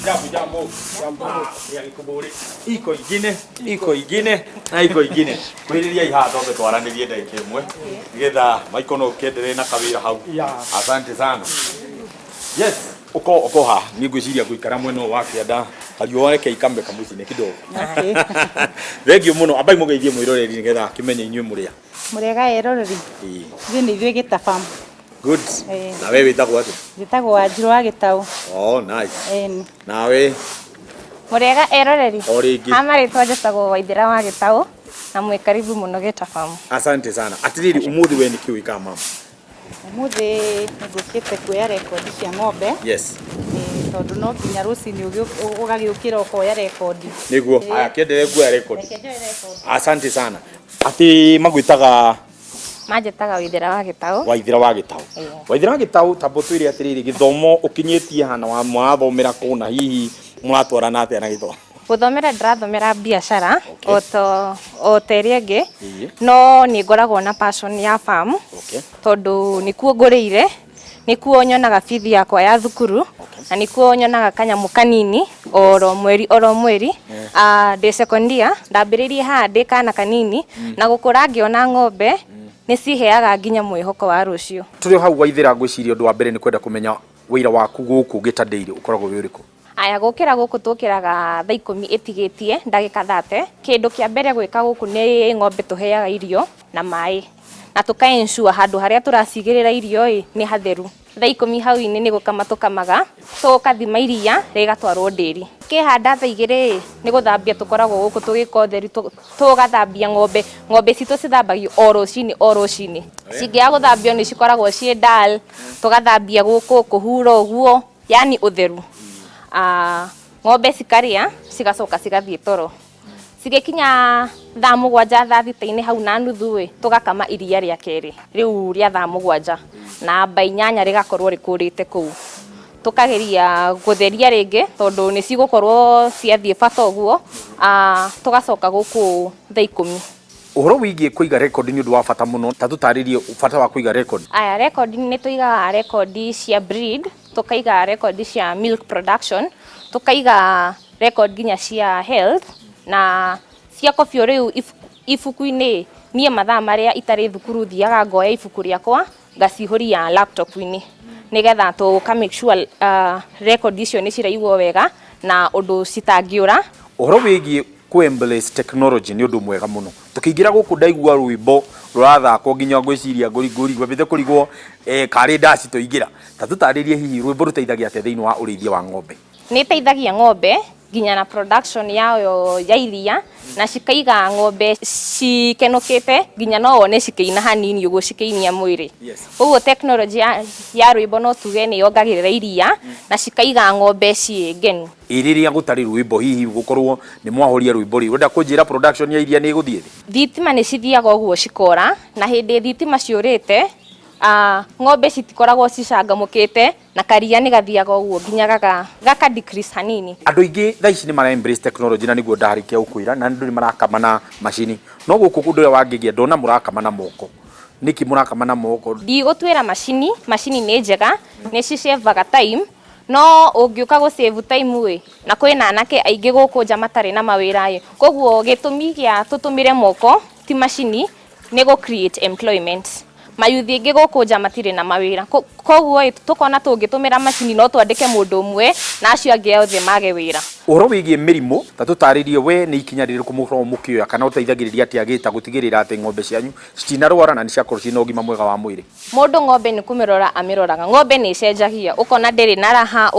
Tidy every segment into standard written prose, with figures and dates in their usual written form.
Jambo jambo jambo ya gĩkũbũrĩ iko ingine iko ingine na iko ingine kwĩrĩria ihaha twambe twaranĩrie ndagĩka ĩmwe nĩgetha maiko no ũkĩendelee na kawĩra hau. Asante sana. Yes, uko uko ha niĩ ngwĩciria ngũikara mwena ũyũ wa kĩanda kariũa reke ikambe kamũcine kidogo. Thengiũ mũno, ambai mũgeithie mwĩroreri nĩgetha akĩmenye inyuĩ mũrĩa. Mũrĩega eroreri? Ĩĩ. Ithuĩ nĩ ithuĩ Gĩtabam. Good. Ĩĩ. Na we wĩtagwo atĩa? Njĩtagwo Wanjirũ wa Gĩtaũ. Oh, nice. Ĩni. Nawe? Mũrĩega eroreri? O rĩngĩ. Ha marĩtwa njĩtagwo Waithĩra wa Gĩtaũ na mwĩ karibu mũno Gĩtabam. Asante sana. Atiriri, ũmũthĩ we nĩkĩ wĩkaga mama? Ũmũthĩ nĩngũkĩte kuoya rekondi cia ng'ombe. Yes. Ĩĩ, tondũ no nginya rũcinĩ ũgagĩũkĩra ũkoya rekondi. Nĩguo. Ĩĩ. Aya, kĩendelee kuoya rekondi. Reke njoe rekondi. Asante sana. Atĩ magwĩtaga? Manjĩtaga Waithĩra wa Gĩtaũ. Waithĩra wa Gĩtaũ. Ĩĩ. Waithĩra wa Gĩtaũ, tamba ũtwĩre atĩrĩrĩ, gĩthomo ũkinyĩtie hana wa mũrathomera kũ na hihi mũratwarana atĩa na gĩthomo? Gũthomera ndĩrathomera biacara Okay. o ta ĩrĩa ĩngĩ. Ĩĩ. No nĩ ngoragwo na passion ya farm. Okay. Tondũ nĩkuo ngũrĩire, nĩkuo nyonaga bithi yakwa ya thukuru. Okay. Na nĩkuo nyonaga kanyamũ kanini oro mweri oro mweri. Yeah. Ndĩ second year ndambĩrĩirie haha ndĩ kana kanini na gũkũra ngĩona ng'ombe nĩ ciheaga nginya mwĩhoko wa rũciũ. Tũrĩ o hau Waithĩra, ngwĩciria ũndũ wa mbere nĩ kwenda kũmenya wĩra waku gũkũ Gĩta Dairy ũkoragwo wĩ ũrĩkũ? Aya, gũkĩra gũkũ tũkĩraga thaa 10 ĩtigĩtie ndagĩka 30. Kĩndũ kĩa mbere gwĩka gũkũ nĩ ng'ombe tũheaga irio na maĩ na tũka ensure handũ harĩa tũracigĩrĩra irio ĩ nĩ hatheru. Thaa 10 hau-inĩ nĩ gũkama tũkamaga, tũkathima iria rĩgatwarwo ndĩri. Kĩhanda thaa 2 ĩ nĩ gũthambia tũkoragwo gũkũ tũgĩka ũtheru, tũgathambia ng'ombe. Ng'ombe citũ cithambagio o rũcinĩ o rũcinĩ. Cingĩaga gũthambio nĩ cikoragwo ciĩ dull, tũgathambia gũkũ, kũhura ũguo, yani ũtheru. Ng'ombe cikarĩa cigacoka cigathiĩ toro. Cigĩkinya thaa 7 thaa 6-inĩ hau na nuthu ĩ, tũgakama iria rĩa kerĩ rĩu rĩa thaa 7 na mba 8 rĩgakorwo rĩkũrĩte kũu. Tũkageria gũtheria rĩngĩ tondũ nĩ cigũkorwo ciathiĩ bata ũguo, tũgacoka gũkũ thaa 10. Ũhoro wĩgiĩ kũiga rekondi nĩ ũndũ wa bata mũno, ta tũtarĩrie bata wa kũiga rekondi. Aya, rekondi nĩ tũigaga rekondi cia breed, tũkaiga rekondi cia milk production, tũkaiga record nginya cia health na cia kobio. Rĩu ibuku-inĩ, niĩ mathaa marĩa itarĩ thukuru thiaga ngoya ibuku rĩakwa ngacihũria laptop-inĩ nĩgetha tũka make sure record icio nĩ ciraigwo wega na ũndũ citangĩũra. Ũhoro wĩgiĩ kũ embrace technology nĩ ũndũ mwega mũno. Tũkĩingĩra gũkũ ndaigua rwĩmbo rũrathakwo nginya ngwĩciria ngwambĩte kũrigwo karĩ ndaci tũingĩra. Ta tũtarĩrie hihi rwĩmbo rũteithagia atĩa thĩinĩ wa ũrĩithia wa ng'ombe? Nĩ ĩteithagia ng'ombe nginya na production yayo ya iria na cikaiga ng'ombe cikenũkĩte, nginya no wone cikĩina hanini ũguo cikĩinia mwĩrĩ. Koguo technology ya rwĩmbo no tuge nĩ yongagĩrĩra iria na cikaiga ng'ombe ciĩ ngenu. Ĩ rĩrĩa gũtarĩ rwĩmbo, hihi gũkorwo nĩ mwahoria rwĩmbo rĩ, ũrenda kũnjĩra production ya iria nĩ ĩgũthiĩ thĩ? Thitima nĩ cithiaga ũguo cikora, na hĩndĩ thitima ciũrĩte, ng'ombe citikoragwo cicangamũkĩte na karia nĩ gathiaga ũguo nginya gaka decrease hanini. Andũ aingĩ thaa ici nĩ mara embrace technology na nĩguo ndarĩkia gũkwĩra, na andũ nĩ marakama na macini, no gũkũ ũndũ ũrĩa wangĩgia ndona mũrakama na moko. Nĩkĩ mũrakama na moko? Ndigũtuĩra macini, macini nĩ njega, nĩ cicevaga time, no ũngĩũka gũ save time ĩ, na kwĩna anake aingĩ gũkũ nja matarĩ na mawĩra ĩ, koguo gĩtũmi gĩa tũtũmĩre moko ti macini nĩ gũ create employment. Mayuthi aingĩ gũkũ nja matirĩ na mawĩra, koguo ĩ tũkona tũngĩtũmĩra macini no twandĩke mũndũ ũmwe na acio angĩ othe mage wĩra. Ũhoro wĩgiĩ mĩrimũ, ta tũtarĩrie we nĩ ikinya rĩrĩkũ mũkoragwo mũkĩoya kana ũteithagĩrĩria atĩa Gĩta gũtigĩrĩra atĩ ng'ombe cianyu citinarwara na nĩ ciakorwo ciĩna ũgima mwega wa mwĩrĩ? Mũndũ ng'ombe nĩ kũmĩrora amĩroraga, ng'ombe nĩ ĩcenjagia, ũkona ndĩrĩ na raha,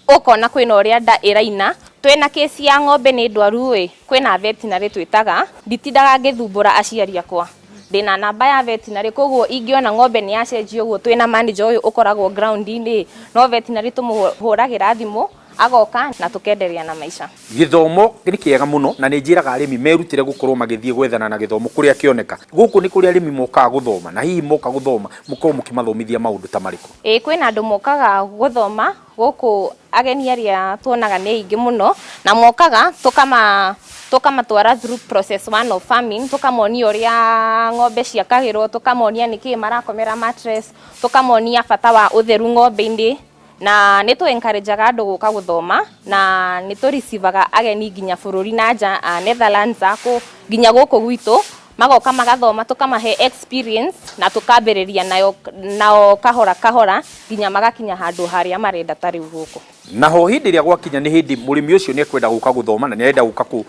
ũkona kwĩna ũrĩa nda ĩraina. Twĩna kesi ya ng'ombe nĩ ndwaru ĩ, kwĩna veterinary twĩtaga, nditindaga ngĩthumbũra aciari akwa, ndĩna namba ya veterinary, koguo ingĩona ng'ombe nĩ yacenjia ũguo, twĩna manager ũyũ ũkoragwo ground-inĩ, no veterinary tũmũhũragĩra thimũ agoka na tũkenderea na maica. Gĩthomo nĩ kĩega mũno na nĩ njĩraga arĩmi merutĩre gũkorwo magĩthiĩ gwethana na gĩthomo kũrĩa kĩoneka. Gũkũ nĩ kũrĩa arĩmi mokaga gũthoma, na hihi moka gũthoma mũkoragwo mũkĩmathomithia maũndũ ta marĩkũ? Ĩĩ, kwĩna andũ mokaga gũthoma gũkũ, ageni arĩa tuonaga nĩ aingĩ mũno na mokaga tũkamatwara through process one of farming, tũkamonia ũrĩa ng'ombe ciakagĩrwo, tũkamonia nĩkĩĩ marakomera mattress, tũkamonia bata wa ũtheru ng'ombe-inĩ. Na nĩ tũ encourageaga andũ gũka gũthoma, na nĩ tũ receivaga ageni nginya bũrũri na nja, a Netherlands akũ nginya gũkũ gwitũ magoka magathoma, tũkamahe experience na tũkambĩrĩria nayo nao kahora kahora nginya magakinya handũ harĩa marenda ta rĩu gũkũ. Naho hĩndĩ ĩrĩa gwakinya nĩ hĩndĩ mũrĩmi ũcio nĩ ekwenda gũka gũthoma na nĩ arenda gũka kũ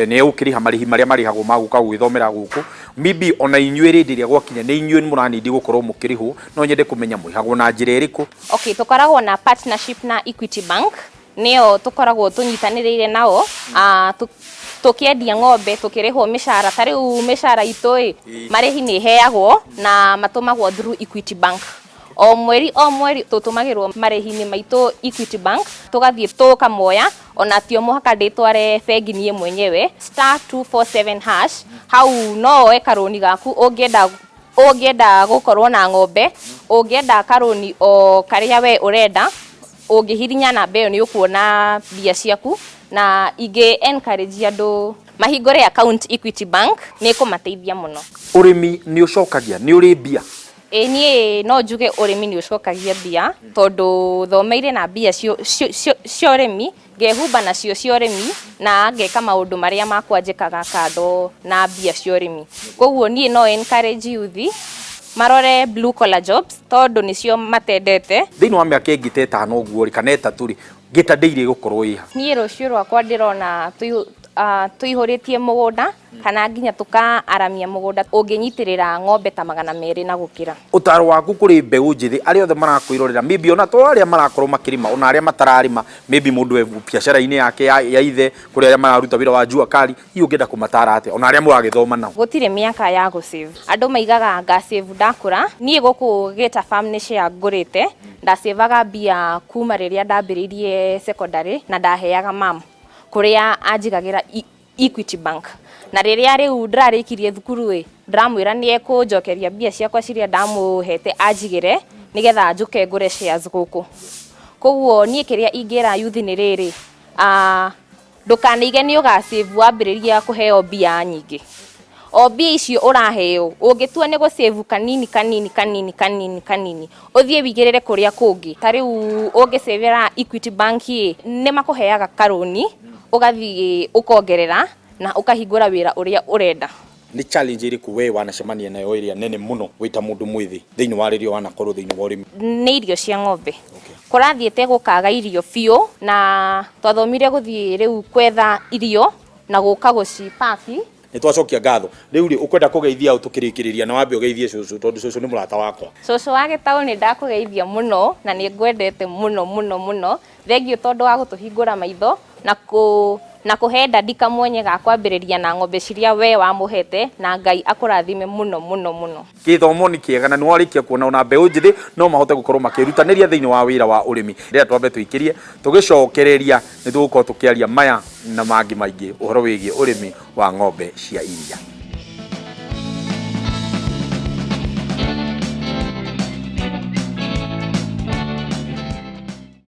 nĩ egũkĩrĩha marĩhi marĩa marĩhagwo ma gũka gũgĩthomera gũkũ, maybe ona inyuĩ hĩndĩ ĩrĩa gwakinya nĩ inyuĩ mũranindi gũkorwo mũkĩrĩhwo, no nyende kũmenya mwĩhagwo na njĩra ĩrĩkũ? Okay, tũkoragwo na partnership na Equity Bank, nĩyo tũkoragwo tũnyitanĩrĩire nao, tũkĩendia ng'ombe tũkĩrĩhwo mĩcara. Ta rĩu mĩcara itũ ĩ, marĩhi nĩ ĩheagwo na matũmagwo through Equity Bank o mweri o mweri. Tũtũmagĩrwo marĩhi-inĩ maitũ Equity Bank, tũgathiĩ tũkamoya, ona tio mũhaka ndĩtware bengi niĩ mwenyewe. *247#, hau no woe karũni gaku ũngĩenda, ũngĩenda gũkorwo na ng'ombe, ũngĩenda karũni o karĩa we ũrenda. Ũngĩhihinya namba ĩyo nĩ ũkuona mbia ciaku. Na ingĩ encourage andũ mahingũre account Equity Bank, nĩ ĩkũmateithia mũno. Ũrĩmi nĩ ũcokagia, nĩ ũrĩ mbia? Ĩ, niĩ no njuge ũrĩmi nĩ ũcokagia mbia, tondũ thomeire na mbia cia ũrĩmi, ngehumba nacio cia ũrĩmi, na ngeka maũndũ marĩa makwa njĩkaga kando na mbia cia ũrĩmi. Koguo niĩ no encourage youth marore blue collar jobs, tondũ nĩcio matendete. Thĩinĩ wa mĩaka ĩngĩ ta 5 ũguo rĩ, kana 3 rĩ, Gĩta Dairy ĩgũkorwo ĩha? Niĩ rũciũ rwakwa ndĩrona tũihũrĩtie mũgũnda, kana nginya tũkaaramia mũgũnda ũngĩnyitĩrĩra ng'ombe ta 200 na gũkĩra. Ũtaro waku kũrĩ mbeũ njĩthĩ arĩa othe marakwĩrorera, maybe ona to arĩa marakorwo makĩrĩma, ona arĩa matararĩma, maybe mũndũ e biacara-inĩ yake ya ithe, kũrĩ arĩa mararuta wĩra wa jua kali, hihi ũngĩenda kũmatara atĩa, ona arĩa mũragĩthoma nao? Gũtirĩ mĩaka ya gũsave. Andũ maigaga ngasave ndakũra. Niĩ gũkũ Gĩta Farm nĩ share ngũrĩte. Ndacevaga mbia kuma rĩrĩa ndambĩrĩirie secondary, na ndaheaga mam kũrĩa anjigagĩra Equity Bank. Na rĩrĩa rĩu ndĩrarĩkirie thukuru ĩ, ndĩramwĩra nĩ ekũnjokeria mbia ciakwa ciria ndamũhete anjigĩre, nĩgetha njũke ngũre shares gũkũ. Koguo niĩ kĩrĩa ingĩra youth nĩ rĩrĩ, ndũkanaige nĩ ũgasave wambĩrĩria kũheo mbia nyingĩ. O mbia icio ũraheo, ũngĩtua nĩ gũsave kanini kanini kanini kanini kanini, ũthiĩ wĩigĩrĩre kũrĩa kũngĩ. Ta rĩu ũngĩcĩvĩra Equity Bank ĩ, nĩ makũheaga karũni, ũgathiĩ ũkongerera na ũkahingũra wĩra ũrĩa ũrenda. Nĩ challenge ĩrĩkũ we wanacemania nayo ĩrĩa nene mũno wĩ ta mũndũ mwĩthĩ thĩinĩ wa rĩrĩa wanakorwo thĩinĩ wa ũrĩmi? Nĩ irio cia ng'ombe. Kũrathiĩte gũkaga irio biũ, na twathomire gũthiĩ rĩu kwetha irio na gũka gũcipaki. Nĩ twacokia ngatho. Rĩu rĩ, ũkwenda kũgeithia ũ tũkĩrĩkĩrĩria? Na wambe ũgeithie cũcũ, tondũ cũcũ nĩ mũrata wakwa. Cũcũ wa Gĩtaũ, nĩ ndakũgeithia mũno na nĩ ngwendete mũno mũno mũno. Thengiũ tondũ wa gũtũhingũra maitho na kũhe dadi kamwenya ga kwambĩrĩria na ng'ombe ciria we wamũhete, na Ngai akũrathime mũno mũno mũno. Gĩthomo nĩ kĩega, na nĩ warĩkia kuona ona mbeũ njĩthĩ no mahote gũkorwo makĩrutanĩria thĩinĩ wa wĩra wa ũrĩmi. Rĩrĩa twambe tũikĩrie, tũgĩcokereria nĩ tũgũkorwo tũkĩaria maya na mangĩ maingĩ ũhoro wĩgiĩ ũrĩmi wa ng'ombe cia iria.